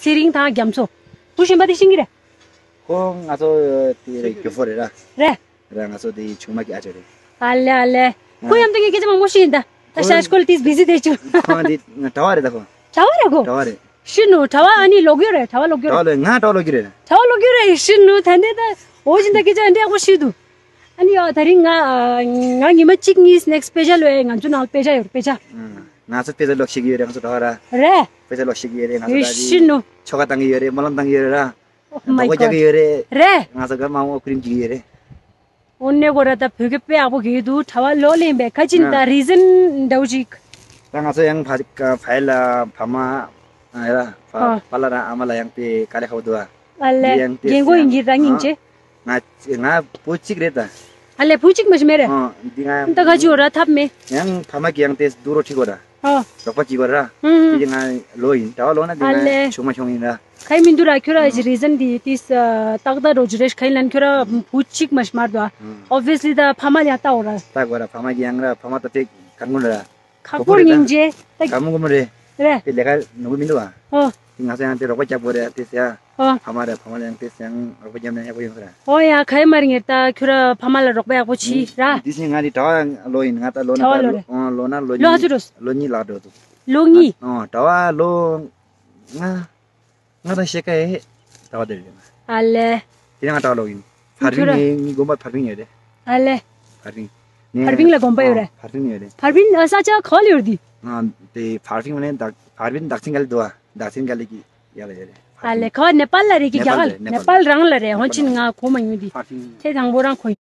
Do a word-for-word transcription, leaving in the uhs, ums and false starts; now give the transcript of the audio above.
དེ་རིང་དང་རྒྱ་མཚོ། བུ་གཞོན་པ་དེ་ཤེས་ཀྱི་རེད། ཁོ་ང་ཚོ་དེ་རེད། རྒྱུ་ཧྥོ་རེད་ར། རེད། ར་ང་ཚོ་དེ་ཆུང་མ་གི་ཨ་ཅག་རེད། ཨ་ལེ་ཨ་ལེ། ཁོ་ཡང་དེ་ངས་སྐད་ཆ་མང་པོ་ཤེས་ཡིན་ད། ད་ཤ་སྐོལ་དེས་བི་ཟི་དེ་བྱུང་། ཁོ་འདི་གྲྭ་བ་རེད་ད་ཁོ། གྲྭ་བ་རེད་ཁོ། གྲྭ་བ་རེད། ཤི་ནུ་གྲྭ་བ་ཨ་ནི་ལོག་ཡོད་རེད། གྲྭ་བ་ལོག་ཡོད་རེད། གྲྭ་བ་ལོག་ང་གྲྭ་བ་ལོག་གི་རེད། གྲྭ་བ་ལོག་ཡོད་རེད་ཤི་ནུ་ད་འདི་ད། འོ་ཅི་འདྲ་སྐད་ཆ་འདྲ་ཡག་པོ་ཤི་འདུག་ཨ་ནི་ཡ་ད་རིང་ང་ང་ཉི་མ་གཅིག་གཉིས་next དཔེ་ཆ་ལོས་ང་ཚོ་ནང་དཔེ་ཆ་ཡོད་རེད་དཔེ་ཆ། ང་ཚོ་དཔེ་ཆ་ཀློག་ཤེས་ཀྱི་ཡོད་རེད། ང་ཚོ་གྲྭ་བ་ར། རེད། དཔེ་ཆ་ཀློག་ཤེས་ཀྱི་ཡོད་རེད། ང་ཚོ་ད་ཤི་ནུ། ཆོ་ག་བཏང་གི་ཡོད་རེད། སྨོན་ལམ་བཏང་གི་ཡོད་རེད་ར། Oh my God. རྡོག་པ་རྒྱག་གི་ཡོད་རེད། རེད། ང་ཚོ་ག་མང་བོ་ཁུ་རིམ་བྱེད་ཀྱི་ཡོད་རེད། འོ་ནས་གོ་ར་ད་བོད་སྐད་དཔེ་ཡག་པོ་གི་འདུག་གྲྭ་བ་ལོ་ལེན་པའི་ཁ་ཅིན་ད་reason་འདྲ་བོ་ཅིག་ད་ང་ཚོ་ཡང་ཕ་ཕ་ཡ་ལ་ཕ་མ་ཨ་ཡ་ལ་ཕ་ཨ། ཕ་ལ་ར་ཨ་མ་ལ་ཡང་དཔེ་དཀའ་ལས་ཁག་པོ་འདུག་ཨ། ཨ་ལེ། འདི་ཡང་དཔེ་རྒན་གོག་ཡིན་གྱི་ར་སྙིང་རྗེ། ང་ང་བུ་གཅིག་རེད་ད། ཨ་ལེ་བུ་གཅིག་མ་ཞིག་མེད་རེད། ཨ་འདི་ང་ད་ག་ཅིག་ཡོད་ར་ཐབས་མེད། ཡང་ཕ་མ་གི་ཡང་དེ་སྡུག་རོགས་ཁྲིད་དགོས་ར། ཨ། རོགས་པ་གྱིས་པ་ར། ཧུམ་ཧུམ། དེ་ང་ལོ་ཡིན་གྲྭ་བ་ལོ་ན་དེ་ཨ་ལེ། ང་ཆུང་མ་ཆུང་ཡིན་ར། ག་ཡི་མི་འདུག་ར་ཁྱོད་ར་ཨ་ཅི་reason་དེ་དེ་ཏག་ཏག་རོ་ཅི་རེ་ག་ཡི་ལན་ཁྱོད་ར་བུ་གཅིག་མ་ཞིག་མར་འདུག་ཨ། ཧུམ། Obviously ད་ཕ་མ་ལ་ཡང་ལྟ་འོ་ར། ལྟ་དགོས་ར་ཕ་མ་གི་ཡང་ར་ཕ་མ་ད་དེ་གང་དགོས་ར། ཁག་པོར་སྙིང་རྗེ་ད། དགའ་མོ་དགའ་མོ་རེད། རེད། དེ་ལས་ཀ་ནོར་བུ་མི་འདུག་ཨ། ཨོ། དེ་ང་ཚོ་ཡང་དེ་རོགས་པ་རྒྱབ་དགོས་རེད་དེ་ཟེར་ཨ། ཨོ། ཕ་མ་རེད་ཕ་མ་ལ་ཡང་དེ་ཟེར་ཡང་རོགས་པ་རྒྱབ་ན་ཡག་པོ་ཡོང་ས་རེད། ཨོ་ཡ་ག་ཡི་མ་རེད་ངེད་ད་ཁྱོད་ར་ཕ་མ་ལ་རོགས་པ་ཡག་པོ་བྱིས་ར། དེ་བཞིན་ང་རེ་གྲྭ་བ་ལོ་ཡིན་ང་ད་ལོ་ན་གྲྭ་བ་ད་ལོ་རེད། ཨོ་ལོ་ན་ལོ་ལོ་ཨ་ཚོད་འགྲོ། ལོ་གཉིས་ལག་འགྲོ་འདུག་ལོ་གཉིས། ཨོ་གྲྭ་བ་ལོ་ལྔ། ང་དང་ཤེས་ཀ་ཡེ་གྲྭ་བ་དེ་རེད། ཨ་ལེ། དེ་ང་གྲྭ་བ་ལོ་ཡིན། བར་ཕིང་ཁྱོད་ར། ངའི་ངའི་དགོན་པ་བར་ཕིང་ཡོད་རེད། ཨ་ལེ། བར་ཕིང་། ངའི་བར་ཕིང་ལ་དགོན་པ་ཡོད་རེད། ཨོ་བར་ཕིང་ཡོད་རེད། བར་ཕིང་ཨ་ས་ཆ་ག་ལ་ཡོད་དེ། ང་དེ་བར་ཕིང་ནས་བདག་བར་ཕིང་བདག་ཆེན་ག་ལ་འདུག་ཨ། བདག་ཆེན་ག་ལ་གི་ཡ་ལ་ཡོད་རེད། ཨ་ལེ་ག་བ་ནེ་པཱལ་ལ་རེད་ཀྱི་རྒྱ་གར་ནེ་པཱལ་རང་ལ་རེད་ཧོན་ཆིན་ང་གོ་མ་ཡོང་དེ། བར་ཕིང་ཁྱེད་དང་པོ་རང་གོ།